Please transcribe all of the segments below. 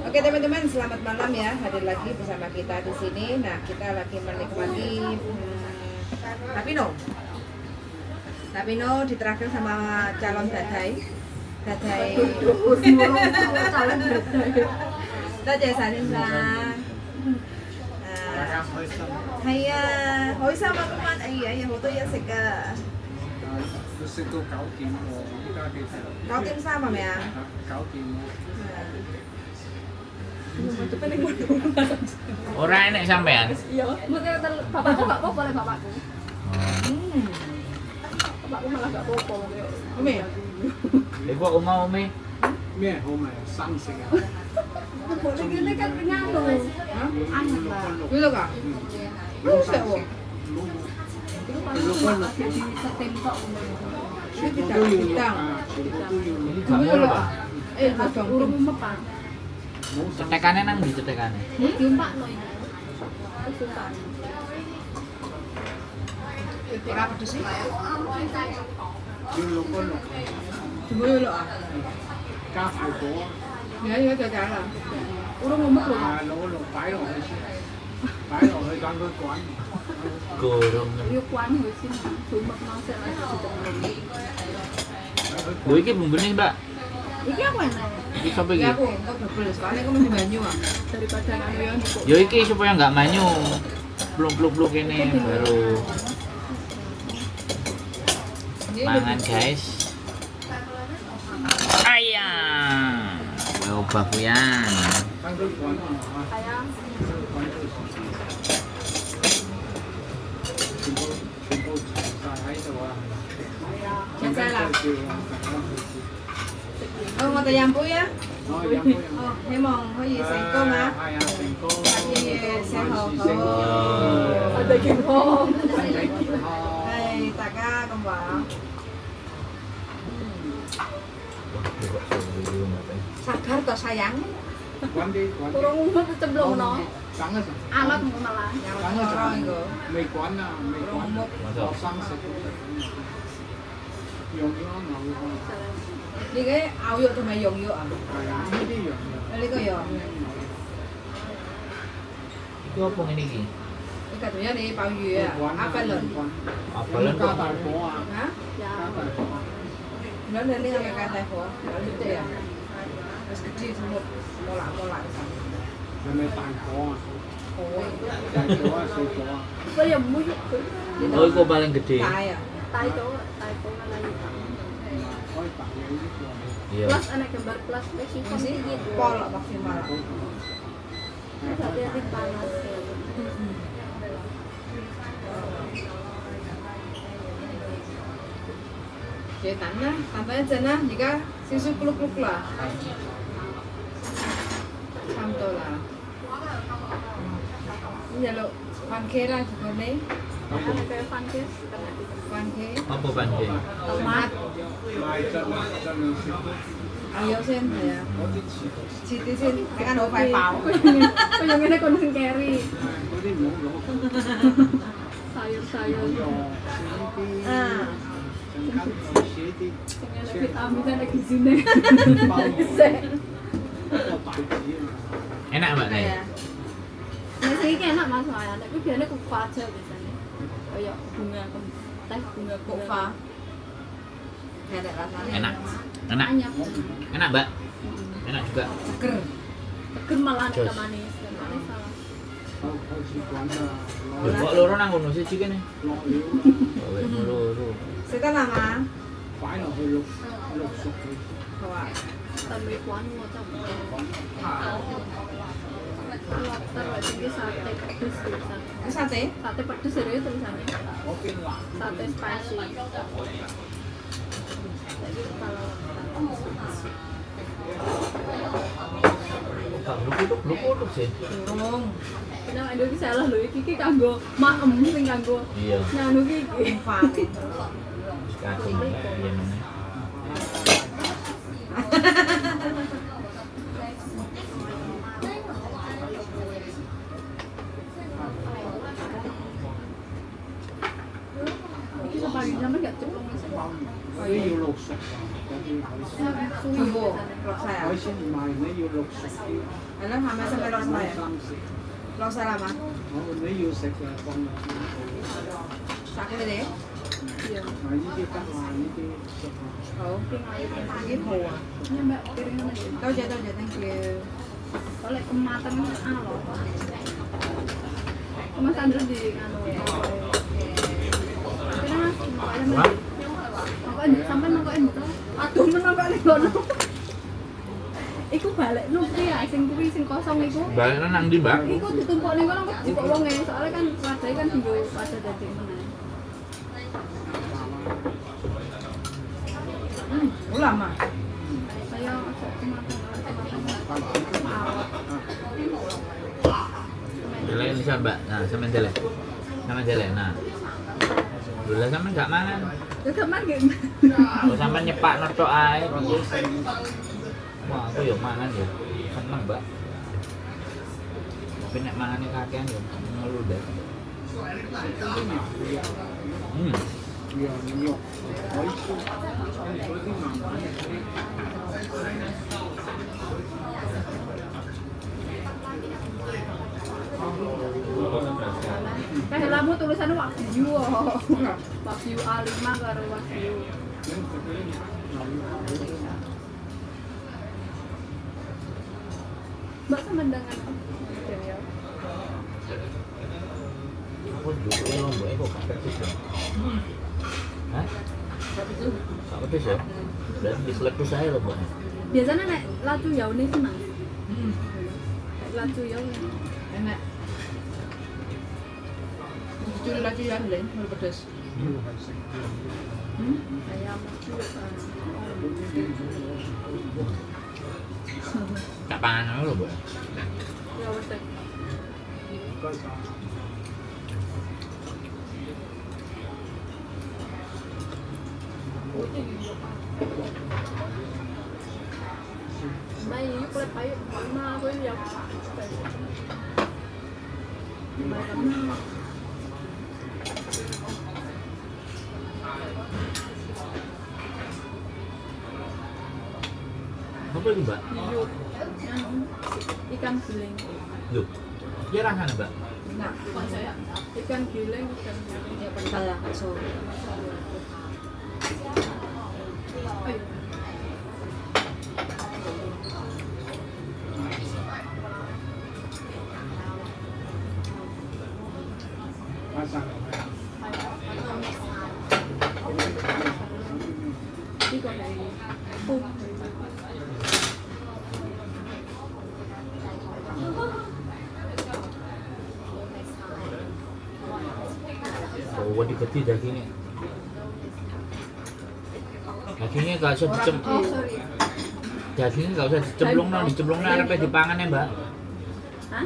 Oke teman-teman, selamat malam ya. Hadir lagi bersama kita di sini. Nah, kita lagi menikmati Tapino. Tapino ditraktir sama calon dadai. Dadai. 多謝晒先生。大家開心。係啊，開心啊！今晚哎呀，有好多嘢食噶。佢食到9點喎，依家幾點？ 9點3係咪啊？ 9點。 Ora enek sampean. Iya, maksudnya bapakku gak apa-apa oleh bapakku. Bapakku malah gak apa-apa. Umi. 你個好冇咩？咩好味？生食啊！ Boleh gini kan kenyang loh. Anget lah. 呢度㗎？好食喎！ Itu paling cuma lagi di setem tok. 全部都要淥啊！全部都要淥。 Gak ngono, Pak. Eh, Urung mumet, Pak. 冇生。 Cetekane nang ndi cetekane? Diumpakno iki. Terus diumpak. Ora pedes sih. 要淥一淥。全部要落啊！加大火。而家而家再加啦。 Urung mumet lho, Pak. 啊，淥一淥，擺落去先，擺落去等佢滾。 Gorong. Yo kuan wis sih. Diumpakno sik lagi diceplok. Lho iki bumbune, Mbak. Iki aku enak. Iki sapa iki? Ya aku engko double soalnya aku mesti banyu ah. Daripada nganu yo njupuk. Yo iki supaya nggak manyu. Pluk-pluk-pluk ini baru mangan, guys. Ayam. Wow, bakuyan. 等佢滾啊！ Kayak 滾到全部全部齊晒喺度啊！齊晒啦叫啊！大家去好，我哋飲杯啊！哦，飲杯飲。哦，希望可以成功啊！係啊，成功。月成好萬事成身體健康。身體健康。係大家咁話。Sabar toh sayang. 滾啲滾啲。 Urung mumet cemplungno. 等一陣。 Alat malah. Yang 等一 loro 陣 iku。未滾啊，未滾。落生食都食。用咗牛肉。呢個牛肉同埋羊肉啊？係啊，呢啲羊肉。呢個羊。 Iki apa ngene iki? 你隔仲有你鮑魚啊，阿伯倫。 Apalan 加大火啊！啊？加大火。兩兩呢個咪加大火，有啲啊。Wis gede semut, molak-molak. 係咪大火啊？好啊。大火啊，細火啊？我又唔會喐佢。 Oh, iku paling gede. 大啊！大咗，大咗啦要等。可以白嘅呢個。 Iya. Plus anak gambar plus wis iso Mesti gitu. pol maksimal. Hati-hati panas. 你等啦，等等一陣啦，而家少少咕碌碌啦，差唔多啦。咁就落番茄啦，個呢 Ana kayak pankes kena di 番茄、 Apa番茄？ tomat、係盡量盡量食多牛油先係啊，嗰啲遲遲啲先，陣間好快爆。 Kok yang ini kon sing keri. 嗰啲唔好攞。 Sayur-sayur. 用少啲，啊，陣間少啲， Sing enek vitamin enek gizine. 包一個大紙啊嘛。 Enak, Mbak. 係啊， Nek sing iki enak Mas soalnya, nek kuwi biasane kupa aja biasanya. Kayak bunga teh bunga 菊花，係啦，rasanya. Enak. Enak. Anyap. Enak, Mbak. Enak juga. Seger. Seger malah nek Jos. manis, manis salah. 開開始滾啦， Lho kok loro nang kono siji kene? 落料啦， Oh, loro. 食得啦嘛？擺落去淥淥熟佢。好啊。但未滾喎，真唔Lobster lek iki sate pedes tulisan. 咁沙地？ Sate pedes serius tulisannya. 嗰邊辣。 Sate spicy. Saiki kepala lobster. Gak bluk-bluk sih. Durung. Nang Indo iki salah lho iki iki kanggo maem sing kanggo Iya. nganu ki iki. 飯。 Wis kadung piye meneh. Iki sepagi sampe gak ceplong wis. 嗰啲要淥熟啊。嗰啲海鮮。 Suwi Jumbo, biasanya. laksa ya. 海鮮唔係你要淥熟啲，係咯，係咪使唔使落唔晒啊？好生食。落晒啦嘛？我你要食就放落去。殺嘅你哋。 Iya. 嗱，呢啲得啊，呢啲熟啊。好。呢鋪啊！ Ini Mbak piringnya mana ya? 多謝多謝，thank you。 Soalnya kematangan alo. Mas Andrew di anu. Kira Mas, Wah. mangkok sampai mangkok itu. Aduh menangkok ning kono. Iku balik kuwi ya sing kuwi sing kosong iku. Baliknya nang ndi, Mbak? Iku ditumpuk ning kono kok jupuk wonge, soalnya kan wadahe kan dienggo wadah dadi meneh. 好腍啊！ Saya ojo kematangan awak. Delek ini Mbak. Nah, sampean delek. Sampean delek. Nah. Lha sampean gak mangan. Ya sampean nggih. Kok sampean nyepakno tok ae piye? Wah, aku yo mangan yo. Seneng, Mbak. Tapi nek mangane kakean yo ngelu deh. Hmm. 羊肉、海鮮，嗰啲慢慢嚟。 Kayak lamu tulisannya Wagyu oh. Wagyu A5 karo Wagyu. Mbak semendangan Daniel. Aku njupuke lomboke kok gak pedes ya. Hah? Gak pedes ya? Berarti diselektus aja lomboknya. Biasanya nek lacu yaune sih Mas. Nek lacu yaune. Enak. Jujur lagi ya, Len, mau pedes. 要係食羊肉， Ayam lacu. Tak pangan lho, Mbak. Ya wes. deh. 唔該晒。 Mbak ini kulit payu mama aku ya. Mbak kamu. Apa itu, Mbak? Yuk. Anu, ikan giling. Loh, ya rasanya, Mbak. Enak. Ikan giling, ikan giling. Ya pentol lah, bakso. Ayo. 擺晒落去。 呢個係煲。 Oh, gede dagingnya. Dagingnya gak usah dicem, Oh, sorry. dagingnya gak usah dicemplungno, dicemplungno arepe dipangan ya, Mbak. Hah?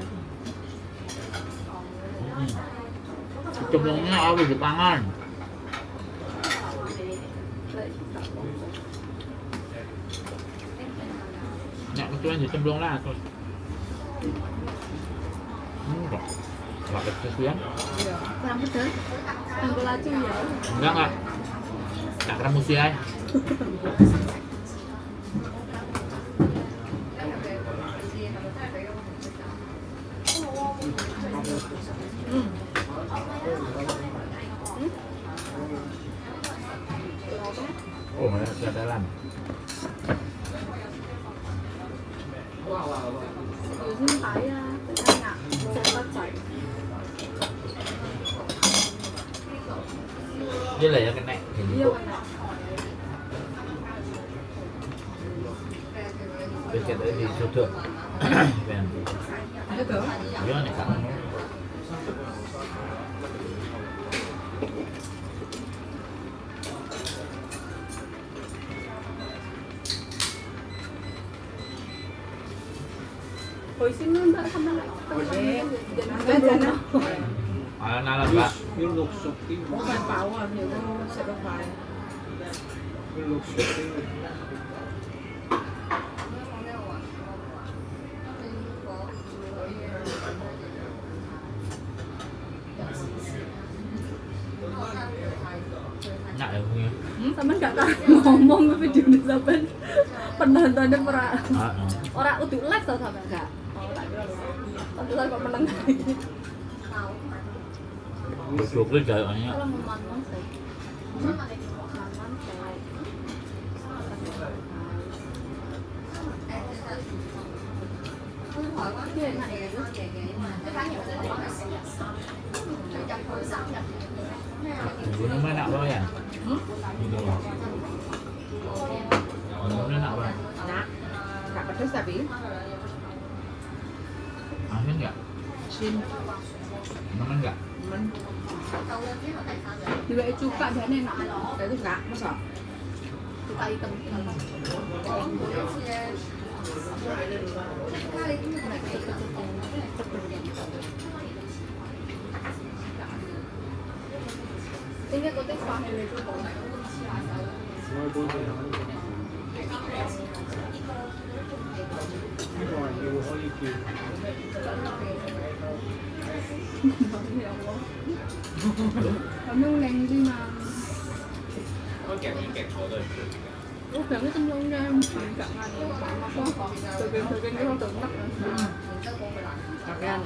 Dicemplungnya arepe dipangan. Nek kecuali dicemplung lah terus. Enggak. Enggak pedes ya? Iya. Kurang pedes. Anggo lacu ya. Enggak, enggak. Tak remusi aja. Oh, mana dalam. 小心底啊，陣間壓隻得滯。 Ini lah ya kena. Iya kena. Wis ketok disuduk. Ben. Ada tuh. Iya nek gak ngono. Hoisin lu mbak sama lah. Mbak jangan. Alon-alon, Mbak. 要淥熟啲，好快飽啊！如果食得快。要淥熟啲。Enak ya punya. Sampean gak tahu ngomong video ini sampean penontonnya ora Heeh. ora udu live tau sampean. Enggak. Oh, tak kira. Pantesan kok meneng. Bojoku jalukane Kalau mau manman saya. Manman saya. Iya, enak ya. Bumbunya mah enak banget ya. Bumbunya. Bumbunya enak banget. Enak. Enggak pedes tapi. Asin nggak? Sin. Nemen nggak? Men. Diweki cuka jane enak. Kayak itu enggak, masa? Cuka hitam. 應該嗰啲飯係你都講。我嗰隻呢個係要可以叫。咁樣靚啲嘛？我平啲咁樣嘅，唔夾硬隨便隨便嗰度得。 Kakean.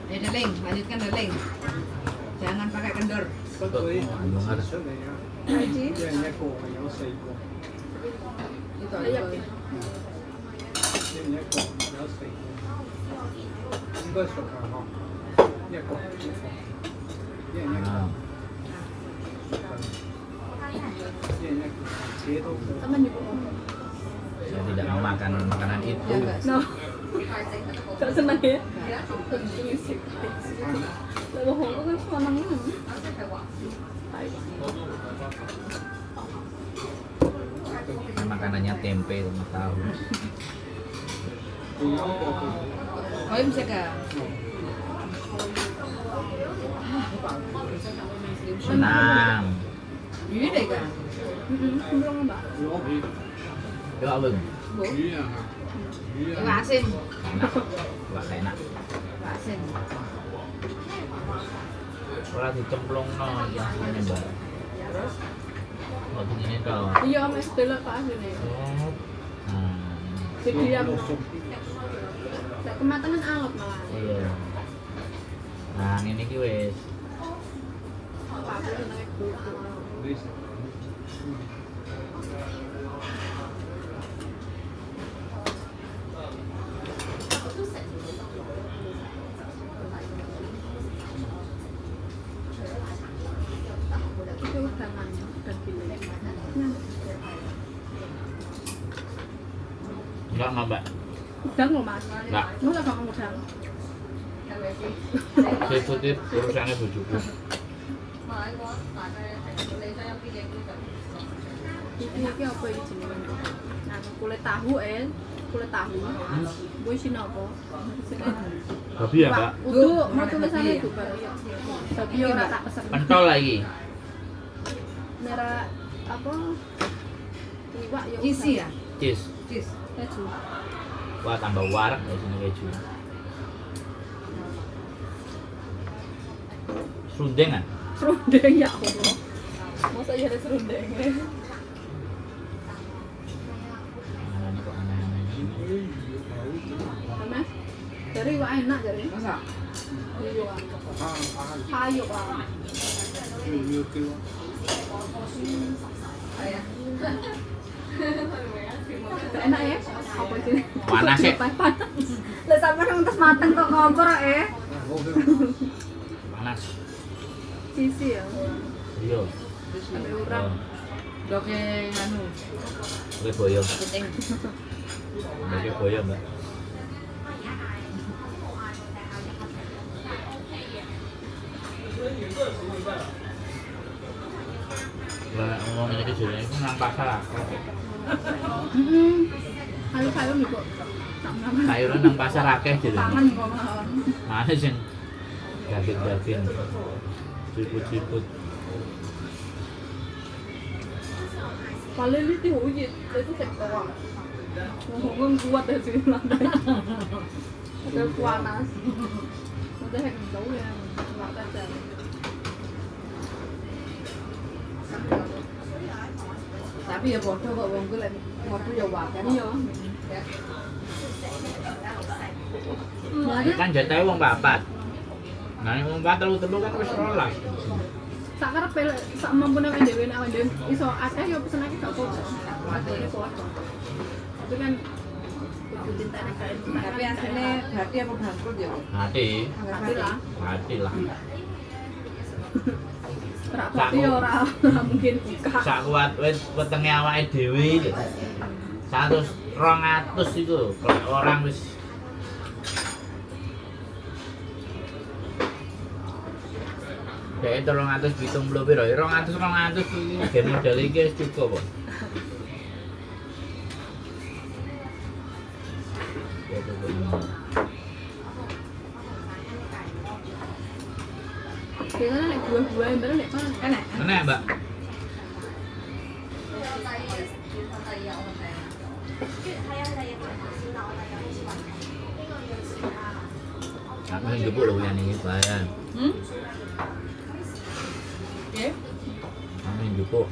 Ya Deling, lanjutkan Deling. Jangan pakai kendor. 不過啲蛋出嚟啊，一人一個係有四個， Itu 你入邊一人一個有四個，應該熟啊嗬，一個一個，一人一個，一人一個，自己都 sama juga. Saya tidak memakan makanan itu. Ya enggak. No. Gak seneng ya? Sih. Lah wong kok kan seneng. Makanannya tempe sama tahu. 仲有一個佢 Oh, ini bisa ke? Senang. 魚嚟㗎， Heeh, belum Mbak. 攞 Coba belum? Bu. 魚啊魚 Iwak 啊， asin, Enak. Wah, enak. iwak asin. Ora dicemplungno iki asline, Mbak. Terus Kok begini toh. Iya, Mas delok Pak asline. Nah, Didiam. 熟啲。 Lek kematangan alot malah. iya. Nah, ngene iki wis. Pak aku senenge gugu. 你食。 Itu udangan dan pilih. Nah, Enggak, Mbak. udang lho Mas. Enggak. Masa gak mau udang? Seafood itu urusannya bojoku. Iki iki apa iki jenenge? Nah, kulit tahu kulit tahu. Kuwi isine apa? Isine Babi ya, Mbak? Udah, mau tulisannya itu babi. Babi ora tak pesen. Pentol lagi. Merah apa? Iwak ya. isi ya, Cheese. cheese. Keju. Wah, tambah warak ya sini keju. Serundeng ah? Serundeng ya Allah. Masa iya ada serundeng? Makanannya kok aneh-aneh gini. Sama? Dari iwak enak jadi. Masa? Iya. 蝦蝦肉啊。要唔要叫啊？ Enak ya? Apa sih? Panas ya? Panas. Lah sampe nang terus mateng kok kompor eh. 好香。 Panas. Sisi ya. Iya. Sampai urap. Oh, Doke anu, Oke boyo. keting. Oke boyo, Mbak. Lah ngomong ini jenenge iku nang pasar akeh. Heeh. Sayur-sayur juga. Sayuran nang pasar akeh jenenge. Pangan kok malah. Mana sing daging-daging siput-siput. 話你呢啲好熱，你都食到啊？ Wong kuat ya sih lantai. Udah panas. 我真係唔到嘅，落得滯。 Tapi ya bodoh kok wong kuwi lek ngopi ya wae. Iya. Kan jatahe wong papat. Nah, nek wong papat telu-telu kan wis 12. Sak karepe lek sak mampune awake dhewe nek awake dhewe iso akeh ya pesen akeh gak apa-apa. Matane padha. Tapi kan kudu dinteni kae. Tapi aslinya berarti apa bangkrut ya? Hati, Hati lah. hati lah. Ora pati ya ora ora mungkin buka. Sak kuat wis wetenge awake dhewe iki. 100 200 iku per orang wis. Dek 370 piro? 200 200 iki gen modal iki wis cukup kok. Ya cukup. Biasanya nek buah-buah bareng nek mana? Enak. Enak, Mbak. Aku yang jebuk lho yang ini bahaya. Oke. Aku yang jebuk.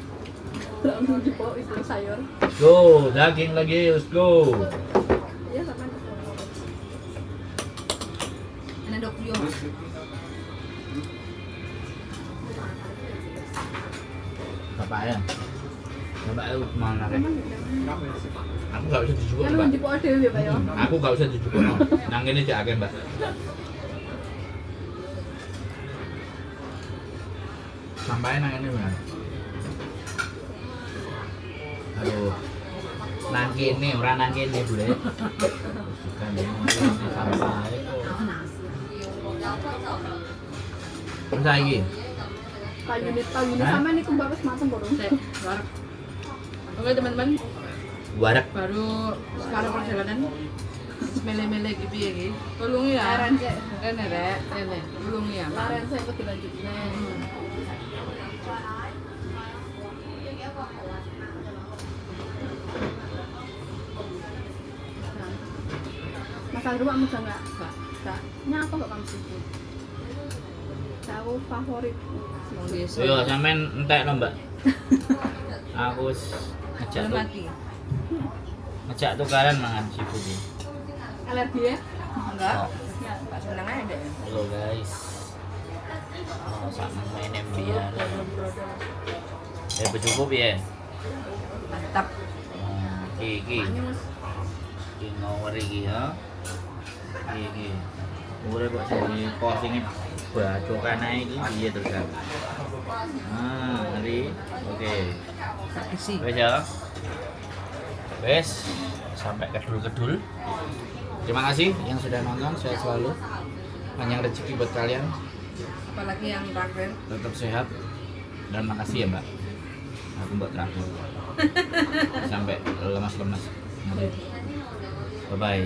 Langsung jebuk itu sayur. Let's go, daging lagi, let's go. Iya sama. Enak dok yo. Bapaknya. Bapak itu mana rek? Aku gak usah dijupuk, Kan Mbak. jebuk dhewe ya, Pak ya. Aku gak usah dijupuk. No. Nang kene cek akeh, Mbak. Sampai nang kene, Mbak. Aduh. Nang kene ora nang kene, Bule. Bukan sampai kok. Terus saiki. Kayune kayune Hah? sampean niku Mbak wis mateng kok. Sik, wareg. Oke teman-teman, Wareg. baru separuh perjalanan. Mele-mele gitu ya iki. Tulungi ya. Laren sik. Rene rek, rene. Tulungi ya. Laren sik kok dilanjutne. Mas Andrew kamu bisa nggak? Nggak. Nyapa kok kamu seafood? Aku favorit. Wong desa. Yo sampean entek no, Mbak. Aku wis ngejak Belum tuh, lagi. ngejak tukaran mangan seafood iki. Alergi ya? Enggak. Oh. Enggak seneng aja deh. Halo guys. Oh, sak mene biar. Eh, cukup ya. Mantap. Iki iki. Iki ngawur iki ya. Iki iki. Ure kok sing postinge bacokan ae iki piye terus kan. Ah, ngeri. Oke. Tak isi. Wes ya. Wes, sampai kedul-kedul. Terima kasih yang sudah nonton, sehat selalu. Panjang rezeki buat kalian, Apalagi yang terakhir. tetap sehat. Dan makasih ya, Mbak. Aku mbak terakhir. Sampai lemas-lemas. Bye bye.